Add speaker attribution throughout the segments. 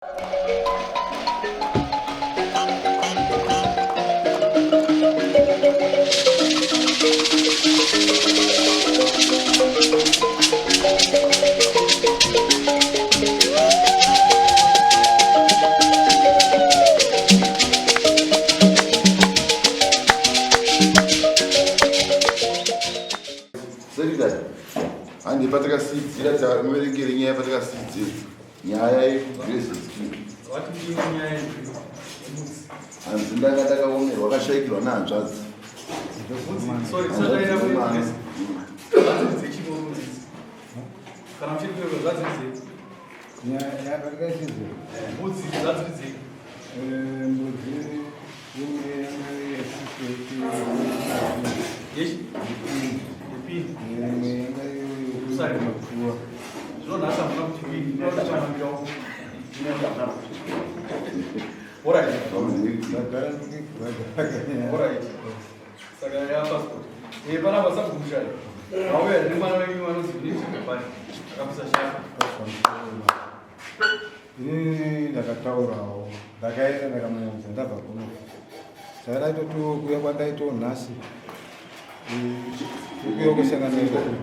Speaker 1: Handi patakasiidzira muverengere nyaya patakasiidzira nyaya yekugrace scheme hanzi ndanga ndakaomerwa akashaikirwa nehanzvadzi.
Speaker 2: Kana muchiri kuerwa zvadziridzei?
Speaker 3: Nyaya yakaisidzira.
Speaker 2: Mbudzi zvadziridzei?
Speaker 3: Mbudzi imwe yanga yesiseti.
Speaker 2: Yechi? Yepini.
Speaker 3: Imwe yanga yemapfuwa.
Speaker 2: Zvino nhasi hamuna kuti pini, ndinoda chanambira uko. Alright.
Speaker 3: Ndagara ndikigwagara.
Speaker 2: Alright. Saka ya passport. Eh pana basa kumushaya. Vauya nemwana wenyu vanonzi Vinicius Gabani. Akapisa shaka.
Speaker 3: Inini ndakataurawo, ndakaenda ndakamuudza ndabva kuno. Saka ndaitoti kuya kwandaitawo nhasi kuya kusangana ikoko.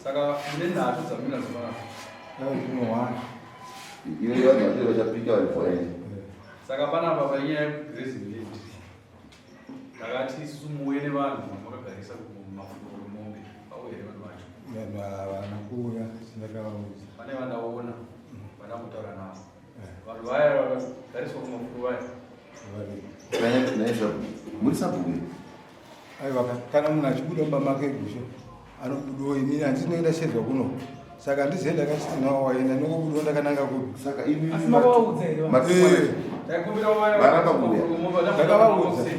Speaker 2: Saka mune nhatu dzamunadzo panapa. Saka panapa panyaya yegrazing land takati isusu muuye nevanhu vamakagarisa kumafuro emombe vauye here vanhu vacho?
Speaker 3: Vanhu havana kuuya ndakavaudza.
Speaker 2: Pane vandaona vandambotaura navo. Vanhu vaya vakagariswa kumafuro vaya.
Speaker 1: Muri sabhuku?
Speaker 3: Aiwa kana munhu achibuda mumba make gushe anobudawo inini handinoenda shedzwa kuno saka handizive ndakachiti nawo waenda ndinongobudawo ndakananga kupi.
Speaker 1: Saka imi
Speaker 4: Asi makavaudza here vanhu?
Speaker 3: Eh.
Speaker 2: Taikumbira vaya
Speaker 1: Varamba kuuya.
Speaker 3: Ndakavaudza.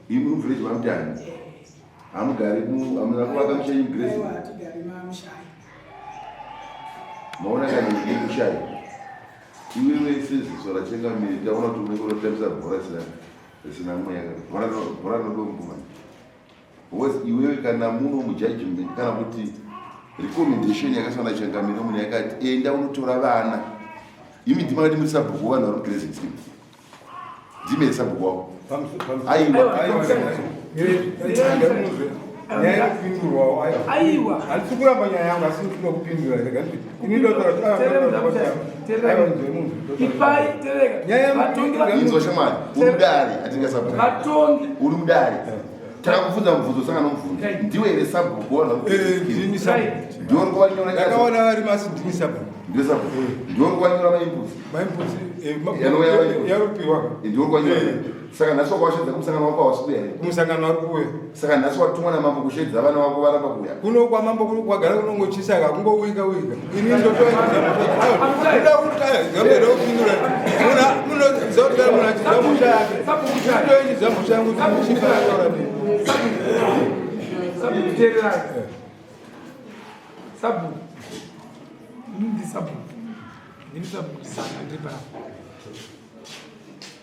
Speaker 1: Imi muvillage maMutani hamugari hamuna kuvaka musha yenyu Grace? Maona kana ndikushaya iwewe seziso rachengamiri taona kuti unenge unotambisa bhora risina risina mweya bhora bhora rinodombo manje because iwewe kana muno mujudgment kana kuti recommendation yakaiswa nachangamire munhu yakati enda unotora vana imi ndimakati muri sabhuku vanhu vari mugrace scheme ndime sabhuku wavo. Aiwa.
Speaker 3: Nyaya inopindurwawo
Speaker 4: aiwa.
Speaker 3: Handisi kuramba nyaya yangu asi ndinoda kupindura rega ini
Speaker 4: ndotaura. Ipai tereka. Vatongi
Speaker 1: Inzwa shamwari, uri mudare hatingasabhuku.
Speaker 4: Vatongi.
Speaker 1: Uri mudare. Takakubvunza mubvunzo sanga nomubvunzo. Ndiwe here sabhuku wavanhu vari mugrace scheme?
Speaker 3: Ndini sabhuku.
Speaker 1: Ndiwe uri kuvanyora nyaya.
Speaker 3: Ndakaona vari masi ndini sabhuku.
Speaker 1: Ndiwe sabhuku. Ndiwe uri kuvanyora mainputs.
Speaker 3: Mainputs
Speaker 1: Yanouya mainputs.
Speaker 3: yarupiwa.
Speaker 1: Ndiwe uri kuvanyora. Saka nhasi wakavashedza kumusangano wako hawasi kuuya here?
Speaker 3: Kumusangano vari kuuya.
Speaker 1: Saka nhasi watumwa namambo kushedza vana vako varamba kuuya.
Speaker 3: Kuno kwamambo kuno kwagara kunongochisa ka kungowika wika. Ini ndotoda kuti aya kupindura. Muna munoziva kuti kana munhu achidza musha yake. Ndoichidza musha yangu kuti muchifa yataura nini.
Speaker 4: Sabhuku teererai. Sabhuku. Ini ndi sabhuku. Ndini sabhuku Chisanga ndiri panapa.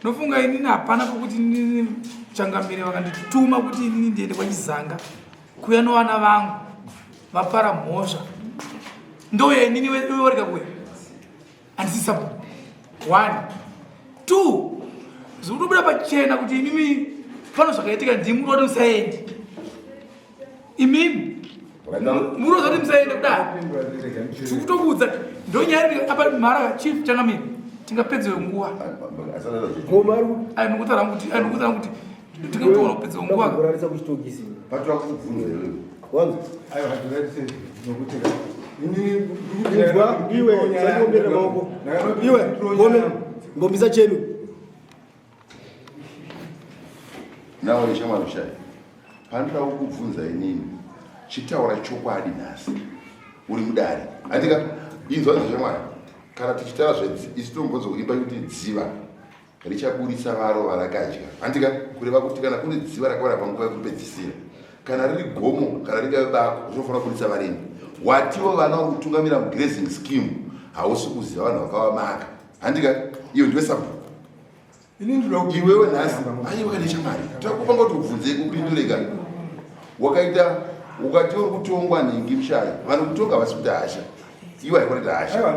Speaker 4: Nofunga inini hapana pokuti inini changamire vakandituma kuti inini ndiende kwaChizanga kuya novana vangu vapara mhosva. Ndouya inini worega kuya. Handisi sabhuku. 1 2 zvikutobuda pachena kuti imimi pano zvakaitika ndimi muri kuti musaende. Imimi muri kuti musaende kudai. Tikutokuudza ndonyaya iri apa mhara chief changamire tingapedzewe nguva. Ayi ndikutaura kuti ayi ndikutaura kuti tingatoona kupedzewa nguva.
Speaker 5: Kurarisa kuchitokisi.
Speaker 1: Patora kukubvunza iwewe.
Speaker 5: Wanza.
Speaker 3: Aiwa hatirarise nokuti ini
Speaker 5: Inzwa iwe usandiombera maoko. Iwe ngome ngombisa chenu.
Speaker 1: Nawe shamwari shaya. Panoda kukubvunza inini. Chitaura chokwadi nhasi. Uri mudare. Andika inzwa nzwa shamwari. Kana tichitaura zvedzi isu tombonzwa kuimba kuti dziva richaburitsa varo varakadya. Andika kureva kuti kana kune dziva rakawanda panguva yekupedzisira. Kana riri gomo kana ringave bako rinofanira kuburitsa varimi. Watiwo vana vari kutungamira mugrazing scheme hausi kuziva vanhu vakavamaka. Handika iyo ndiwe sabhuku. Iwewe nhasi aiwa nechamari takupanga kuti ubvunze kupindure ka wakaita ukati uri kutongwa nhingi mushayi vanokutonga vasi kuti hasha iwe haikona kuti hasha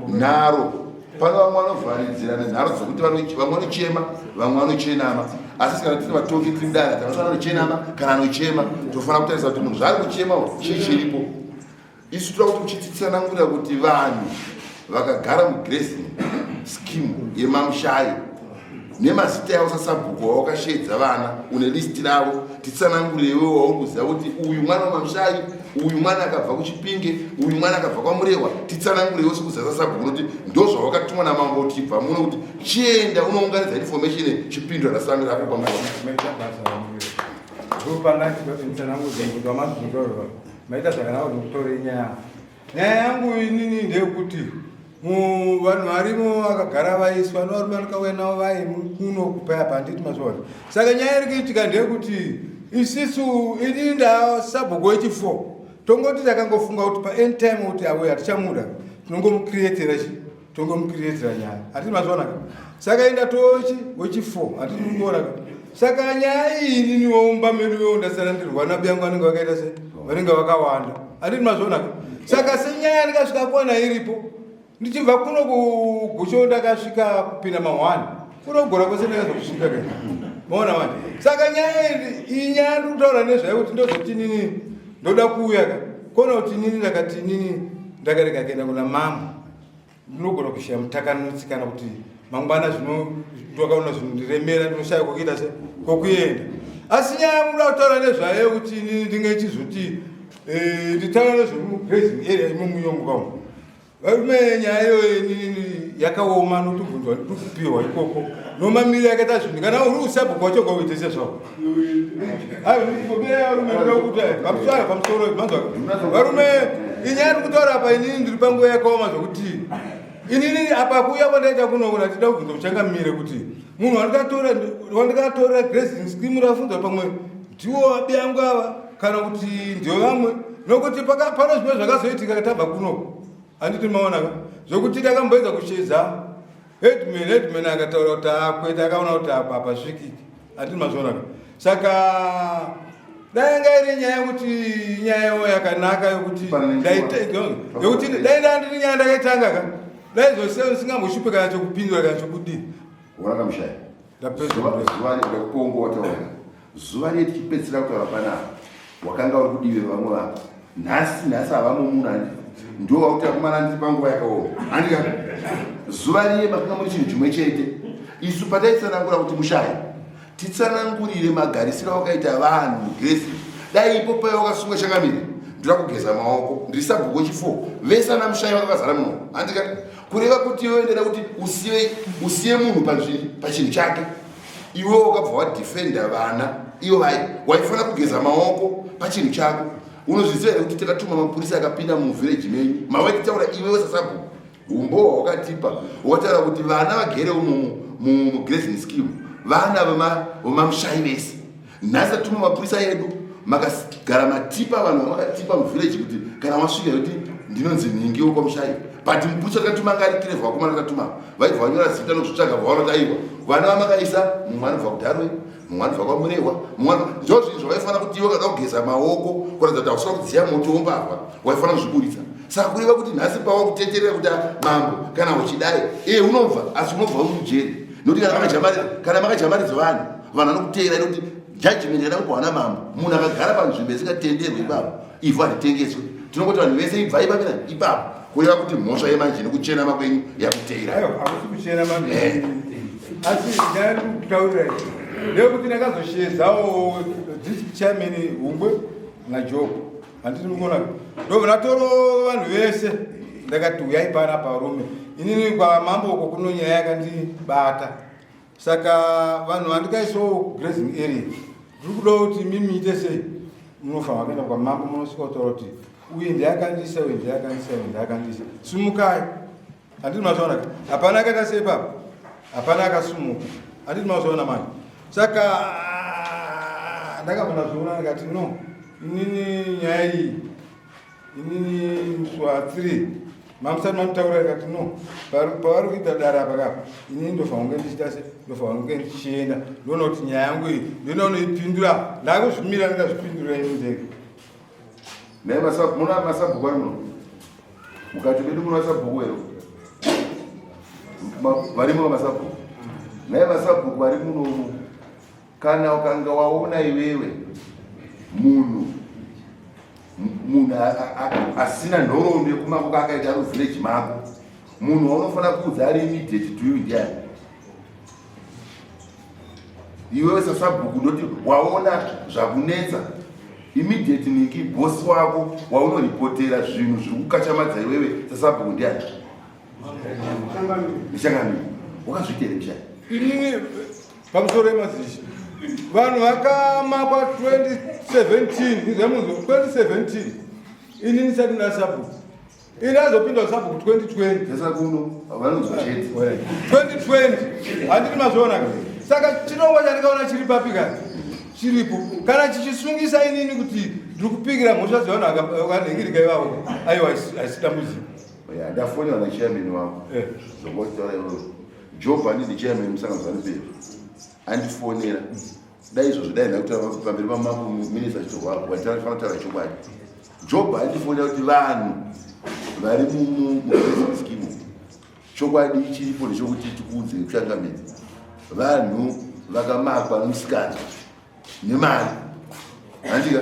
Speaker 1: nharo pano vamwe vanovharidzira nenharo dzokuti vamwe vanochema vamwe vanochenama asi kana tiri vatongi tiri mudare tavasana anochenama kana anochema tofanira kutarisa kuti munhu zvaari kuchema chii chiripo. Isu toda kuti uchititsanangurira kuti vanhu vakagara mugrazing scheme yemamushayi nemazita yavo sasabhuku wawakasheedza vana une list ravo titsanangurire iwewe wauri kuziva kuti uyu mwana wemamushayi uyu mwana akabva kuchipinge uyu mwana akabva kwamurewa titsanangurire iwe sekuziva sasabhuku nokuti ndozvawakatumwa namambo kuti ibva muno kuti chienda unounganidza information chipindura rasango rako pamusoro.
Speaker 3: Maita zvakanaka kuti mutore nyaya. Nyaya yangu inini ndeyekuti vanhu varimo vakagara vaiswa nevarume vanokauya navo vaye kuno kupaya panditi mazviona. Saka nyaya iri kuitika ndeyekuti isisu inini ndasabhuku wechi4 tongoti takangofunga kuti paany time kuti awe hatichamuda tinongomucreatera chi tongomucreatera nyaya hatiti mazviona ka saka inda tochi wechi4 hatiti mukuona ka saka nyaya iyi inini womba medu wewo ndasara ndirwana biyangu vanenge vakaita se vanenge vakawanda hatiti mazviona ka saka senyaya ndikasvika kuwana iripo ndichibva kuno kugusho ndakasvika kupinda mahwani kuno kugora kwese ndakazosvika ke maona manje saka nyaya iyi nyaya ndiri kutaura nezvayo kuti ndozoti nini ndoda kuuya ka kona kuti nini ndakati nini ndakarega kuenda kuna mama ndinogona kushaya mutakanutsi kana kuti mangwana zvino ndakaona zvinondiremera ndinoshaya kokuita se kokuenda asi nyaya munoda kutaura nezvayo yekuti inini ndinge ichizoti eh, nditaura nezvemugrazing area imomunyomboka umu varume nyaya iyoyo inini yakaoma notobvunzwa ndikupiwa ikoko nomamiri akaita zvinhu kana uri usabhuku wacho ngauite sezvako pamusoro varume inyaya iri kutaura apa inini ndiri panguva yakaoma zvokuti inini apa kuuya kwandaita kunoona tida kubvunza kuchangamire kuti munhu wandikatora grazing scheme rafunza pamwe ndiwo vabiyangu ava kana kuti ndiwo vamwe nokuti pano zvimwe zvakazoitika tabva kunoko handiti maonaka zvokuti takamboedza kushedza Headman, headman akataura kuti akwete akaona kuti apa hapasvikiki. Handiti mazviona ka? Saka dai yanga iri nyaya yekuti nyaya yawo yakanaka yokuti yokuti dai ndandiri nyaya ndakaitanga ka dai zvose ndisingamboshupe kana chokupindura kana chokudii.
Speaker 1: Wona kamushaya. Ndapedza. Zuva rekupongo wataura. Zuva riye tichipedzisira kutaura panapa wakanga uri kudivi vamwe vako nhasi nhasi havamo munhu handi ndo vakuti akomana ndiri panguva yakaoma handika zuva riye makanga muri chinhu chimwe chete isu pataitsanangura kuti mushayi titsanangurire magarisiro awakaita vanhu mugiresi dai ipo paya wakasunga changamire ndoda kugeza maoko ndiri sabhuku wechifo vese ana mushayi vakakazara muno handika kureva kuti iwe ndeda kuti usiye munhu pachinhu chake iwe wakabva wadefenda vana ivo vai waifanira kugeza maoko pachinhu chako unozviziva here kuti takatuma mapurisa akapinda muvhireji menyu mawaititaura iwewe sasabhuku umbo hwawakatipa wataura kuti vana vagere umu mugrazing scheme vana vemamushai vese nhasi tatuma mapurisa edu makagara matipa vanhu vamakatipa muvillage kuti kana wasvika kuti ndinonzi nhingi wekwamushai but mupurisa takatuma anga ari kirevha vakomana takatuma vaibva vanyora zita nokuzvitsvaga vaona kuti aiwa vana vamakaisa mumwe anobva kudarwe mumwe anobva kwamurehwa mumwe ndo zvinhu zvavaifanira kuti iwe kada kugeza maoko kuratidza kuti hausina kudziya moto wombavha waifanira kuzviburitsa saka kureva kuti nhasi pawa kuteterera kuti mambo kana uchidai e unobva asi unobva uri mujeri nokuti kana makajamaridzo vanhu vanhu vanokuteera nokuti judgment yada kupiwa namambo munhu akagara panzvimbo isingatenderwe ipapo ivhu haritengeswe tinongoti vanhu vese ibvai pamina ipapo kureva kuti mhosva yemanje nekuchenama kwenyu yakuteera
Speaker 3: hakusi kuchenama eh. asi ndakutaurira ndeyekuti ndakazosheedzawo district chairman hungwe najob handiti mukuona ndobva ndatoro vanhu vese ndakati uyai pana parume inini kwamambo uko kuno nyaya yakandibata saka vanhu vandikaisawo grazing area ndiri kuda kuti mimiite sei munofanira kuenda kwamambo munosvika kutaura kuti uye ndiyakandisa uye ndiyakandisa uye ndiyakandisa sumukai handiti mazvaona hapana akaita sei papa hapana akasumuka handiti mazvaona manje saka ndakabva ndazviona ndikati no inini nyaya iyi Inini musi wa 3 mamusati mamutaura ikati no pavari kuita dare apa kapa inini ndofanira kunge ndichiita se ndofanira kunge ndichienda ndoona kuti nyaya yangu iyi ndoenda kunoipindura ndakuzvimira ndingazvipindura ini ndega.
Speaker 1: Naye muna masabhuku ari muno mukati medu muna masabhuku here? Varimo vamasabhuku naye masabhuku vari munomu. Kana ukanga waona iwewe munhu munhu asina nhoroondo yekumako kaakaita ari village mako, munhu waunofanira kuudza ari immediate to you ndiani? Iwewe sasabhuku ndoti waona zvakunetsa immediate niki bosi wako waunoripotera zvinhu zviri kukachamadza iwewe sasabhuku ndiani? Ndichangamire. Wakazviita here mushaya?
Speaker 3: Inini pamusoro yemadzishe vanhu vakamakwa 2017 izvamunzwa 2017 ini ndisati ndasabhuku ini azopinda sabhuku 2020
Speaker 1: Sasa kuno vanonzwa chete.
Speaker 3: 2020 handiti mazviona ka saka chinongwa chandikaona chiri papi ka chiripo kana chichisungisa inini kuti ndiri kupikira mhosva dzevanhu vakanhingirika ivavo aiwa haisi dambudziko.
Speaker 1: Ya, ndafonera nachairman wangu. Zvongotaura iwewe. Job handidi chairman musangano ZANU PF. Andifonera. Dai izvozvo dai ndakutaura pamberi pamambo minista chitorwako waitaura fanira kutaura chokwadi. Job andifonera kuti vanhu vari mupresident scheme chokwadi chiripo ndechokuti tikuudze kuchangamidza vanhu vakamakwa nemusikana nemari handika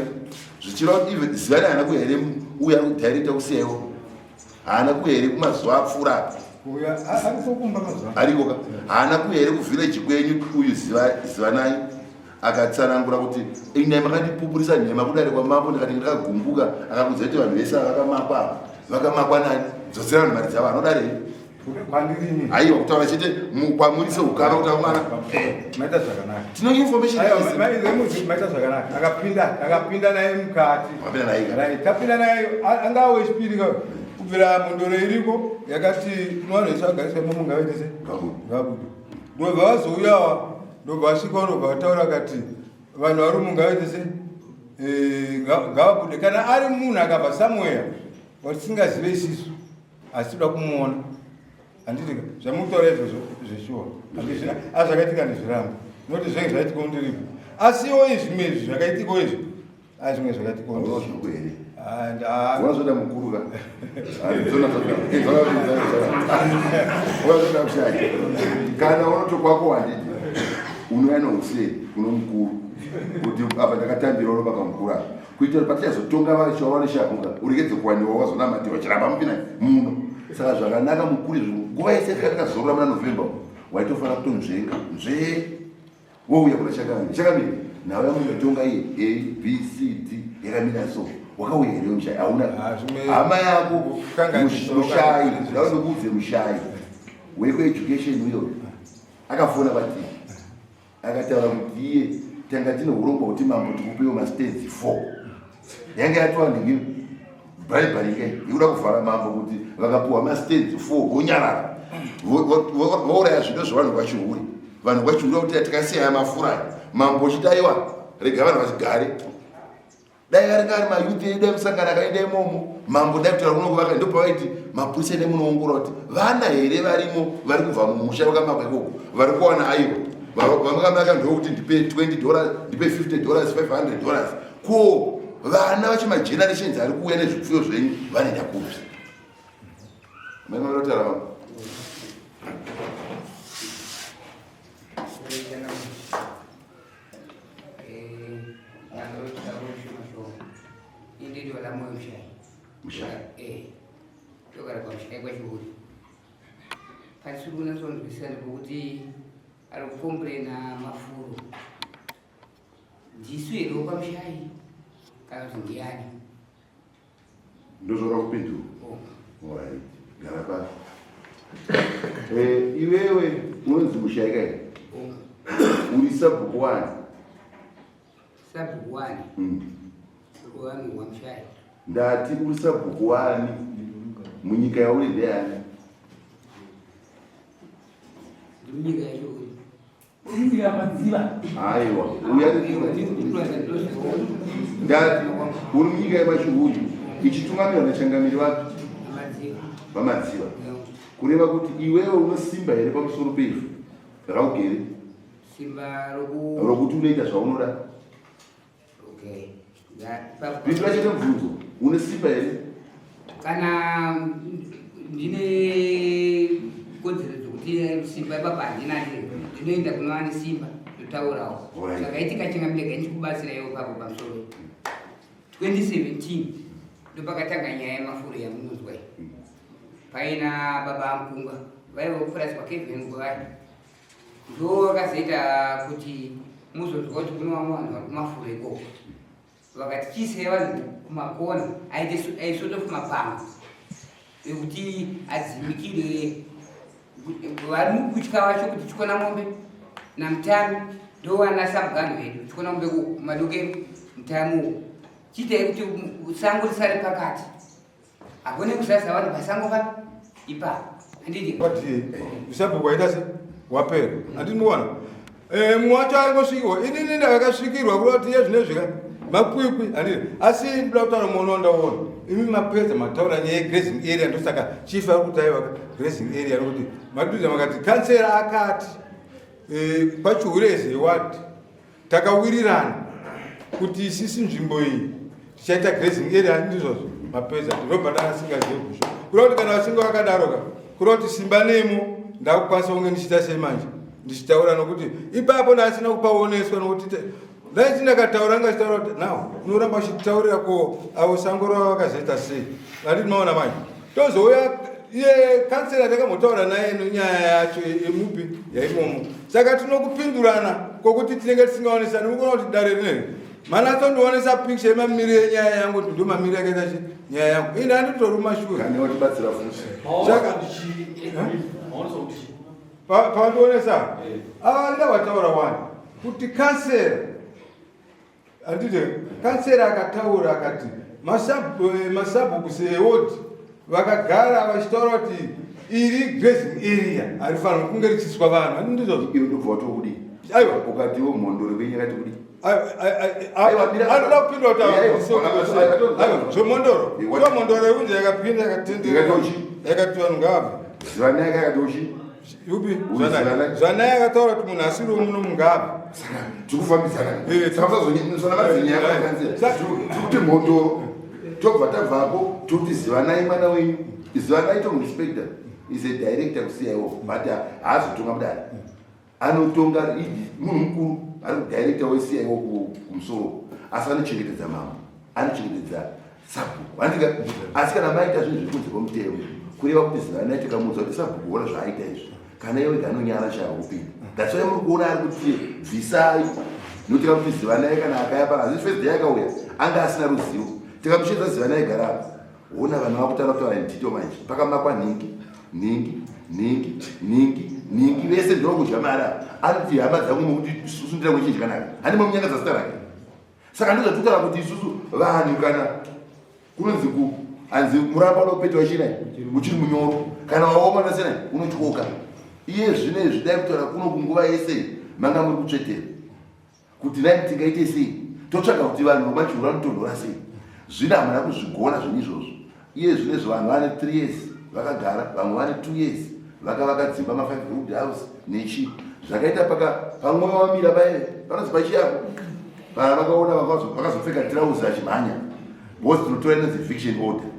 Speaker 1: zvichireva kuti even zivani haana kuya here uya kudirector kusiyaiwo haana kuya here kumazuva apfuura apa ariko ka haana kuya here kuvillage kwenyu uyu zivanai akatsanangura kuti inai makandipupurisa nhema kudare kwamambo ndikati ndakagumbuka akakudza kuti vanhu vese vakamakwa apa vakamakwa nani dzotsera vanhu mari dzavo anodare here
Speaker 3: Kwandirini.
Speaker 1: Aiwa kutaura chete kwamuri seukama kuti amwana.
Speaker 3: Maita zvakanaka.
Speaker 1: Tino information.
Speaker 3: Aiwa maita zvakanaka. Akapinda akapinda naye mukati.
Speaker 1: Akapinda naye.
Speaker 3: Right. Tapinda naye angawe wechipiri ka. Kubvira mhondoro iriko yakati kuno vanhu vese vagariswa imomo ngavaite se. Ngabude. Ndobva vazouyawa ndobva vasvika ndobva vataura akati vanhu vari umu ngavaite se eh, ngavabude kana ari munhu akabva somewhere watisingazive isisu asi toda kumuona handiti zvamukutaura izvozvo zveshuwa handizvina asi zvakaitika ndizviramba noti zvenge zvaitikawo ndiripo asiwo izvi zvimwe izvi zvakaitikawo izvi a zvimwe zvakaitikawo
Speaker 1: ndizvoda mukuru ka kana unotokwako handiti unouya nousei kuno mukuru kuti apa ndakatambira unobaka mukuru apa kuitira kuti patichazotonga vacho vaneshapuka uregedze kuwaniwa wazonamatirwa chiramba mupina muno saka zvakanaka mukuru izvo nguva yese tikazorora muna november waitofanira kutonzvenga nzvee wouya kuna chakamiri chakamiri nhau yamunotonga iye a b c d yakamira so wakauya here mushayi hauna
Speaker 3: ah,
Speaker 1: hama yako mushayi ndakuudze mushayi wekueducation uyo akafona kwatiri akataura kuti iye tanga tine urongwa kuti mambo tikupewo mastands 4 yange yatova nhingi bribery ke yekuda kuvhara mambo kuti vakapuwa mastands 4 vonyarara vouraya zvido zvevanhu kwachihure vanhu kwachihure kuti tikasiya mafura mambo uchiti aiwa rega vanhu vachigare Dai aringa ari mayouth edu emusangano akaenda imomo mambo dai kutaura kuno kuvaka ndopavaiti mapurisa ende munoongorora kuti vana here varimo vari kubva mumusha vakamakwa ikoko vari kuwana aiwa vamakamaka ndokuti ndipe 20 dollars ndipe 50 dollars 500 dollars ko vana vacho magenerations ari kuuya nezvipfuyo zvenyu vanoenda kupi maimanotaura mambo
Speaker 6: Togara pamushayi kwaChihuri pasiri kunyatsonzwisisa ndepekuti ari kukomburena mafuro ndisu here wekwamushayi kana kuti ndiani
Speaker 1: Ndozvora kupindura. Oh. Alright. Gara pasi. Eh, iwewe unonzi mushaika here?
Speaker 6: Oh.
Speaker 1: Uri sabhuku wani?
Speaker 6: Sabhuku wani? Wani wamushayi.
Speaker 1: Ndati uri sabhuku wani? Munyika yauri ndeyani?
Speaker 6: Munyika yacho uri.
Speaker 1: Aiwa, uya ndati uri munyika yemachiuyu. Ichitungamirwa nachangamiri vapi? VaMadziva. Kureva kuti iwewe unosimba here pamusoro peivhu raugere?
Speaker 6: Simba roku
Speaker 1: rokuti unoita zvaunoda.
Speaker 6: Okay.
Speaker 1: Pindura chete mubvunzo. Une simba here?
Speaker 6: Kana ndine kodzero dzekuti simba ipapa handina ndinoenda kunova nesimba ndotaurawo. Zvakaitika chingamire gandichikubatsira iwo papo pamusoro. 2017 ndopakatanga nyaya yemafuro yamunonzwa iyi. Paina baba Mukunga vaiva kupurazi kwaKevin Nguvai. Ndo vakazoita kuti muzonzwa kuti kune vamwe vanhu vari kumafuro ikoko. Vakati chiisai vanhu kumakona aite aisort of mapango ekuti adzimikire vari mukutya vacho kuti chikona mombe namutami ndovana samuganhu vedu chikona mombe kumadokero mutami uku chiitai kuti sango risare pakati Hakuna kusasa vanhu pasango pa ipa. Handiti.
Speaker 3: But usabhuku waita se wapera. Handiti muona. Eh mwacho ari kusvikirwa. Inini ndakasvikirwa kureva kuti iye zvine zvika makwikwi handiti. Asi ndoda kutaura muono wandaona. Imi mapedza mataura nyaya yegrazing area ndosaka chief ari kuti aiwa grazing area nokuti madudza makati kansera akati eh kwaChihurezi ward Takawirirana kuti isisi nzvimbo iyi tichaita grazing area ndizvozvo mapedza ndinobva ndakasingazive kusho kureva kuti kana vachinge vakadaroka kureva kuti simba nemo ndakukwanisa kunge ndichiita sei manje ndichitaura nokuti ipapo ndasina kupaoneswa nokuti ndaiti ndakataura anga achitaura kuti now unoramba uchitaurira ko avo sango ravo vakazoita sei vati maona manje tozouya iye kansela takambotaura naye nenyaya yacho yemupi yaimomo saka tinokupindurana kwokuti tinenge tisingaonesani ukuona kuti dare rineri manatsondionesa picture yemamiriro enyaya yangu kuti ndo mamiriro akaita chi nyaya yangu ini handitori kumashure saka pavandionesa ava ndavataura wani kuti kansela Handiti kansera akataura akati masabhuku seewodi vakagara vachitaura kuti iri grazing area harifanirwi kunge richiswa vanhu handi ndizvozvo
Speaker 1: iwe ndobva watokudii
Speaker 3: aiwa
Speaker 1: ukatiwo mhondoro venyu yakati kudii
Speaker 3: anoda kupindwa kuti zvemhondoro mhondoro yekunzi yakapinda yakatendera yakati vanhu ngavabve
Speaker 1: zivanai yakati
Speaker 3: Yupi? Zvanai akataura kuti munhu asiri wemuno mungabve.
Speaker 1: Tikufambidzana. Eh, Tikuti mhondoro tobva tabvapo toti zivanai mwana wenyu. Zivanai tomurespecta. Is a director kuCIO but haazotonga mudare. Anotonga munhu mukuru ari kudirector weCIO kumusoro asi anochengetedza mambo anochengetedza sabhuku handika asi kana maita zvinhu zviri kunze kwemutemo kureva kuti zivanai tikamuudza kuti sabhuku hona zvaaita izvi kana iwe ganonyara charo kupinda that's why muri kuona ari kuti bvisai nokuti kakuti zivanai kana akaya pana asi first day akauya anga asina ruzivo tikamushedza zivanai gara apa hona vanhu vakutanga kutaura ndito manje pakamakwa nhingi nhingi nhingi nhingi nhingi vese ndokudya mari apa anoti hama dzangu mokuti susundira kuchinji kanaka handi mamunyangadza zita rake saka ndozvatitaura kuti isusu vanhu kana kunonzi ku hanzi muramba unopetwa chinai uchiri munyoro kana waoma nasenai unotyoka iye zvino izvi dai kutaura kuno kunguva yese manga muri kutsvetera kuti nai tingaite sei totsvaga kuti vanhu vemachuru vanotonhora sei zvino hamuna kuzvigona zvinhu izvozvo Iye zvino izvi vanhu vane 3 years vakagara, vamwe vane 2 years vakavaka dzimba ma 5 room house nechi zvakaita paka pamwe wamira paye panonzi pachiapo pana vakaona vakazopfeka tirauzi achimhanya because tinotora inonzi eviction order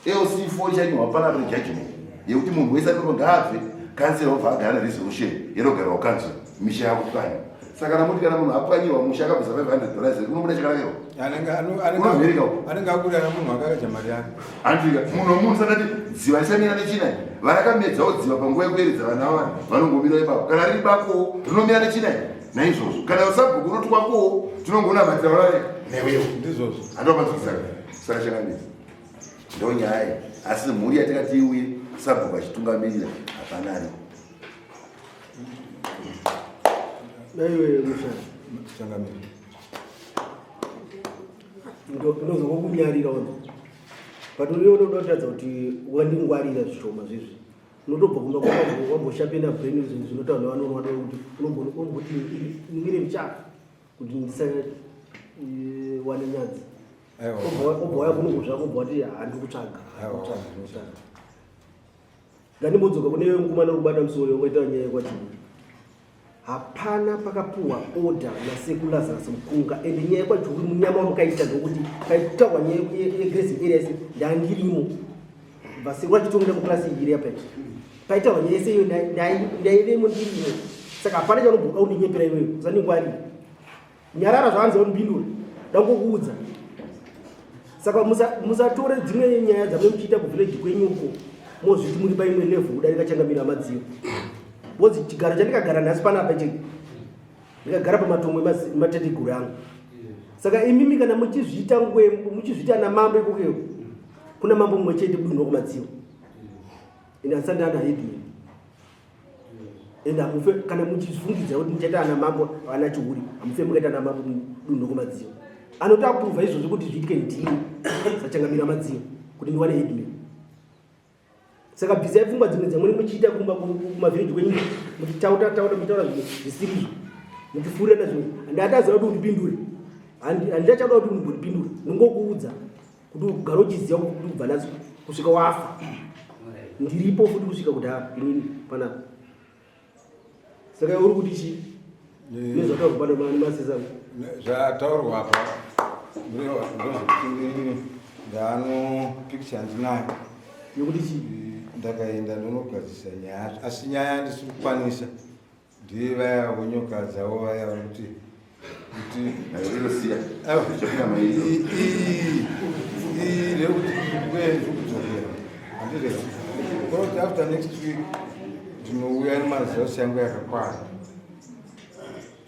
Speaker 1: LC4 ichanyorwa panapa nejudgment yekuti munhu wese aripo ngaabve kansela obva agara neresolution yerogarwa council misha yakupwanya saka kana muti kana munhu apwanyirwa musha akabvisa 500 dollars unobuda chakanaka
Speaker 3: unomhereka anenge akurara munhu akakaja mari yake
Speaker 1: andika munhu wemunhu sakati dziva risamira nechina varakamedzawo dziva panguva yekueredza vana vavo vanongomira ipapo kana riri bakowo rinomira nechina naizvozvo kana usabhuku unoti kwakowo tinongonamatira vana newewo
Speaker 3: ndizvozvo
Speaker 1: andopanzwisaka saka chakanetsa ndonyaya asi mhuri yatikati iuye sabhuku achitungamirira hapana ariko
Speaker 5: Naiwe mushana.
Speaker 3: Changamire.
Speaker 5: Ndinozokunyarira wangu. But uriyo unoda kutaridza kuti wandingwarira zvishoma zvezvi. Unotobva kumba kwako wamboshapena brain zvinhu zvinotaura nevanhu vanoda kuti unomboti ndimire muchafu kuti ndisawane nyadzi. Obva wauya kuno zvako obva wati handiri kutsvaga, handiri kutsvaga. Ngandimbodzoka kune mukomana wekubata musoro wakaita nyaya yekwajuru. Hapana pakapuhwa order nasekuru Lazarus Mukunga ende nyaya yekwajuru munyama wamukaita ndokuti paitaurwa nyaya yegrazing area yese ndandirimo. Vasekuru vachitongera muklasi iri apa paitaurwa nyaya yese iyo ndaivemo ndirimo. Saka hapana chaunobhuka undinyepera iwewe usandingwarira. Nyarara zvaanzi unipindure. Ndangokuudza. Saka musatore dzimwe nyaya dzamune muchiita kuvillage kwenyu uko mozviti muri paimwe level kudarika changamire amadziro. Bozi chigaro chandikagara nhasi panapa ichi ndikagara pamatongo emateteguru angu. Saka imimi kana muchizviita ngwe muchizviita ana mambo ikokeyo kuna mambo mumwe chete dunhu rokumadziro. Ine handisati ndana headman. ende hamufe kana muchizvifungidza kuti muchaita ana mambo ana chihuri hamufe mukaita ana mambo mudunhu kumadziro anoti apruvha izvozvo kuti zviitike ndini sachangamira madziro kuti ndiwane headman saka bvisai pfungwa dzimwe dzamune muchiita kumba kumavhireji kwenyu muchitauta tauta muchitaura zvinhu zvisirizvo muchifurirana zvimwe handataziva kuti undipindure handachada kuti undipindure ndingokuudza kuti ugare uchiziva kuti kubva nhasi kusvika wafa ndiripo futi kusvika kudhara inini panapa saka uri kuti chii nezvataurwa pano nemasesa
Speaker 3: zvataurwa apa ndozvekuti ndano picture ndinayo
Speaker 5: yekuti chii
Speaker 3: ndakaenda ndonogadzisa nyaya asi nyaya handisi kukwanisa Ndiye vaya vonyoka dzavo vaya vari kuti kuti
Speaker 1: inosiya
Speaker 3: iyi ndeyekuti kudzokera handireva kuti after next week ndinouya nemaresults yangu yakakwana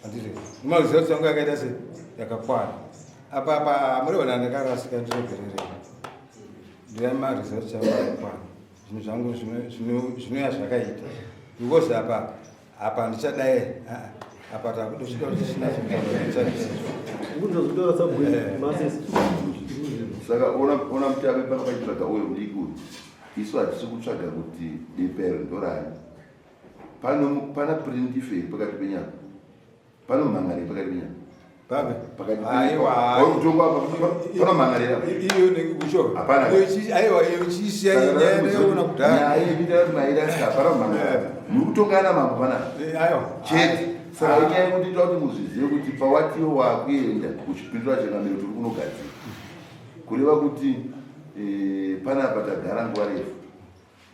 Speaker 3: handireva nemaresults yangu yakaita se yakakwana apa apa amurevana ndakarasika ndiregererei ndouya nemaresults yangu yakakwana zvinhu zvangu zvinoya zvakaita because apa apa ndichadai apa takutosvika kuti tisina
Speaker 1: saka ona mutape panga pachitsvaga uyo mudiki uyu isu hatisi kutsvaga kuti depero ndorani pana printifei pakati penyama panomhan'arira pakati penyama
Speaker 3: Papi?
Speaker 1: Pakati
Speaker 3: Aiwa.
Speaker 1: Kutonga apa panomhan'arira.
Speaker 3: Iyo nekusho.
Speaker 1: Hapana.
Speaker 3: Iyo chi aiwa iyo chiisiya nyaya ndaiona kudhara.
Speaker 1: Nyaya yekuita kuti maida saka hapana kumhan'arira. Muri kutongana mambo panapa.
Speaker 3: Eh, aiwa.
Speaker 1: Chete. Saka inyaya yekuti ita kuti muzvizive kuti pawatiwo wakuenda kuchipindura changamire tiri kunogadzira. Kureva kuti eh, panapa tagara nguva refu.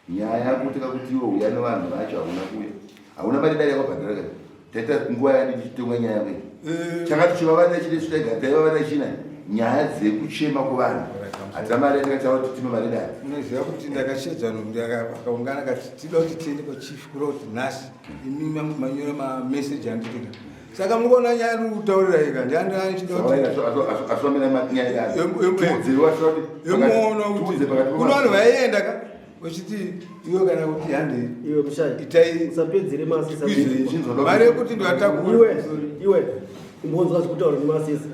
Speaker 1: Nyaya yako takakuti iwe uya nevanhu vacho hauna kuuya. Hauna mari dai yakabhadhara kani. Taita nguva yadi tichitonga nyaya yako iyi. Eh. Chakati chivavarira chine chitaiga taivavarira china nyaya dzekuchema kuvanhu. Hatina mari yatakataura kuti tipe mari dai.
Speaker 3: Unoziva kuti ndakashedza vanhu vakaungana kati tida kuti tiende kwachief kureva kuti nhasi imi manyora mameseji anditika. Saka mukuona nyaya iri kutaurira ika ndiandianichidayomuona kuti kuno vanhu vaienda ka vachiti iwe kana kuti hande
Speaker 5: itai usapedzere masesa
Speaker 3: mari yekuti ndivatakure
Speaker 5: iwe iwe imbonzwa zvekutaura nemasesa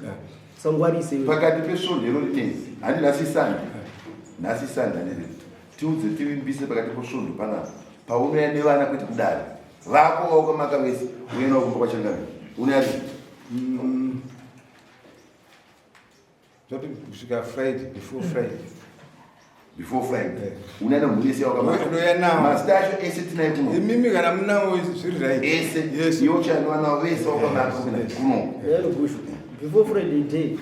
Speaker 5: sangwarise iwe
Speaker 1: pakati pesvondo iro rinezi handi nhasi sande nhasi sande handiri tiudze tivimbise pakati posvondo panapa paunouya nevana kwete kudare vako vaukamaka vese uye navo kumba kwachangamire unouya rini
Speaker 3: Zvati kusvika Friday, before Friday.
Speaker 1: Before Friday. Unouya nemhuri yese yaukamaka.
Speaker 3: Unouya nawo.
Speaker 1: Mazita acho ese tinaye kuno.
Speaker 3: Imimi kana munawo zviri right.
Speaker 1: Ese.
Speaker 3: Yes.
Speaker 1: Iwo chanova navo vese vaukamaka kuno.
Speaker 5: Before Friday day.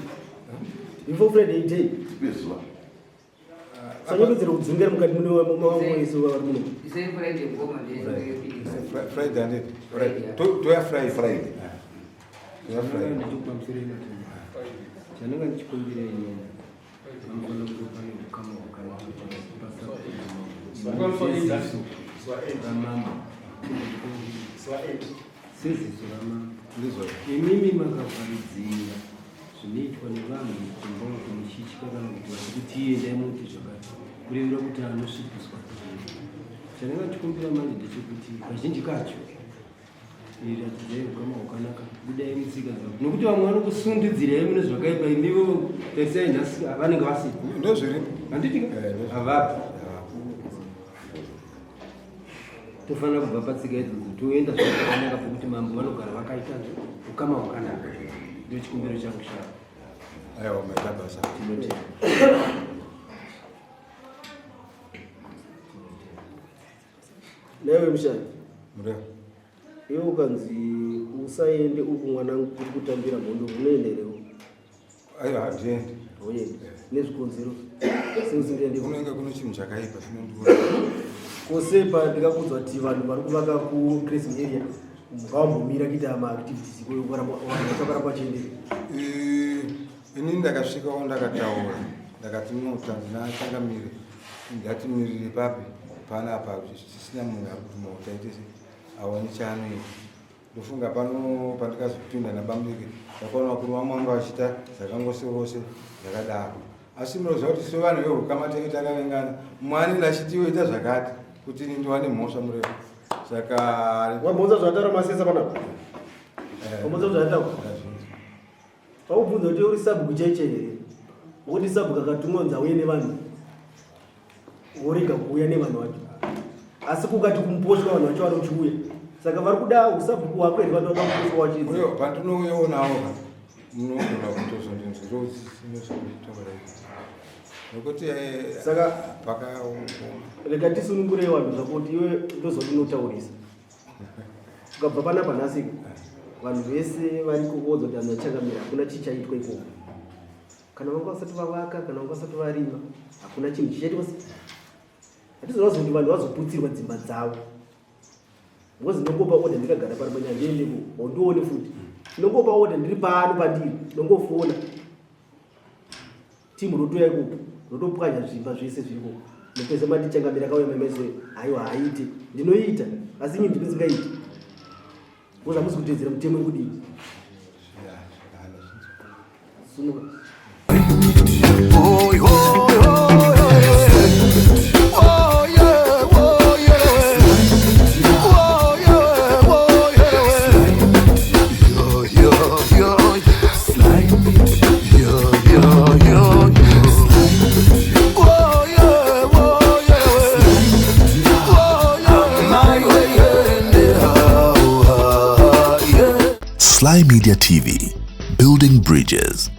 Speaker 5: Before Friday day.
Speaker 1: Tipe zuva.
Speaker 5: Sanyepedzera kudzungera mukati mune wamwe vari muno.
Speaker 3: Friday handiti. Right. Toya Friday.
Speaker 1: Friday.
Speaker 3: Toya Friday.
Speaker 7: Chananga ndichikumbira inini vanofanira kuva pane ukama hwakanaka pasaziso ramambo seziso ramambo imimi makavharidzira Zvinoitwa nevanhu mudzimba uko muchitya kana kuti vachikuti endai muti zvakati kurevera kuti anosvipiswa chandanga ndichikumbira manje ndechekuti kazhinji kacho iratidzai ukama hwakanaka budai mutsika dzavo nokuti vamwe vanokusundidzirai mune zvakaipa imivo tarisai nhasi vanenge vasipo
Speaker 3: ndozviripo
Speaker 7: handiti
Speaker 3: eh,
Speaker 7: havapo tofanira kubva patsika idzodzo toenda zvakanaka pokuti mambo vanogara vakaita ukama hwakanaka ndochikumbiro changu shavo.
Speaker 3: Aiwa, maita basa.
Speaker 5: Tinotenda. Naiwe mushandi,
Speaker 3: Mureva.
Speaker 5: iwe ukanzi usaende uku mwanangu kuri kutambira mhondo, unoenda here?
Speaker 3: Aiwa, handiendi.
Speaker 5: Hauendi nezvikonzero seusingaendi?
Speaker 3: Kunenge kune chinhu chakaipa chinondiura.
Speaker 5: Kosepa ndikakuudzwa kuti vanhu vari kuvaka kugrazing area ngavambomira kuita maactivities ikoyo, vanhu vachakaramba vachiendera?
Speaker 3: Inini ndakasvikawo ndakataura, ndakati no, tanzi nachangamire ngatimirire papi panapa tisina munhu ari kuti taite se aone chaanoita. Ndofunga pano pandikazopinda nabamudiki, ndakaona vakuru vamwe vanga vachiita zvakangoserose zvakadaro, asi munoziva kuti sevanhu veukama tenge takavengana, mumwe anenge achiti iwe ita zvakati kuti ini ndiwane mhosva, murefu, saka
Speaker 5: Wambonza zvataura masesa panapa? Wambonza zvataura?
Speaker 3: Ndazvinzwa.
Speaker 5: Paubvunza kuti uri sabhuku chaiche here, wokuti sabhuku akatumwa kunzi auye nevanhu, worega kuuya nevanhu vacho, asi kukati kumuposhwa vanhu vacho vanochiuya, saka vari kuda usabhuku hwako here vanhu vakamuposhwa wachidzi?
Speaker 3: Uyo pandinouyonawo munogona kutozondinzwira nezvekuitaura nekuti
Speaker 5: Saka
Speaker 3: pakaoma.
Speaker 5: Rega tisunungurei vanhu zvako, kuti iwe ndozva unotaurisa. Ukabva panapa nhasi, vanhu vese vari kuvodza kuti vanhu vachangamira, hakuna chichaitwa ikoko. Kana vanga vasati vavaka, kana vanga vasati varima, hakuna chinhu chichaitwa. Hatizovazi kuti vanhu vazoputsirwa dzimba dzavo, because ndinongopa order ndikagara pari panyandiendeko, hondioni futi. Ndinongopa order ndiri pano pandiri, ndongofona timu rotoya ikoko, rotopwanya zvimba zvese zviriko. Mupedza mati changamira kauya maimaizoyo, haiwa, haite. Ndinoita, asi inyi ndimi ndingaiti, because hamusi kutedzera mutemo yekudii. Sunuka.
Speaker 8: Oh, oh, oh, oh, yeah, oh, yeah. Oh, yeah, oh, yeah. Yo, yo, yo. Yo, yo, yo, yo. Oh, yeah, oh, yeah. Oh, yeah. My way, yeah, oh, yeah.
Speaker 9: Sly Media TV, building bridges.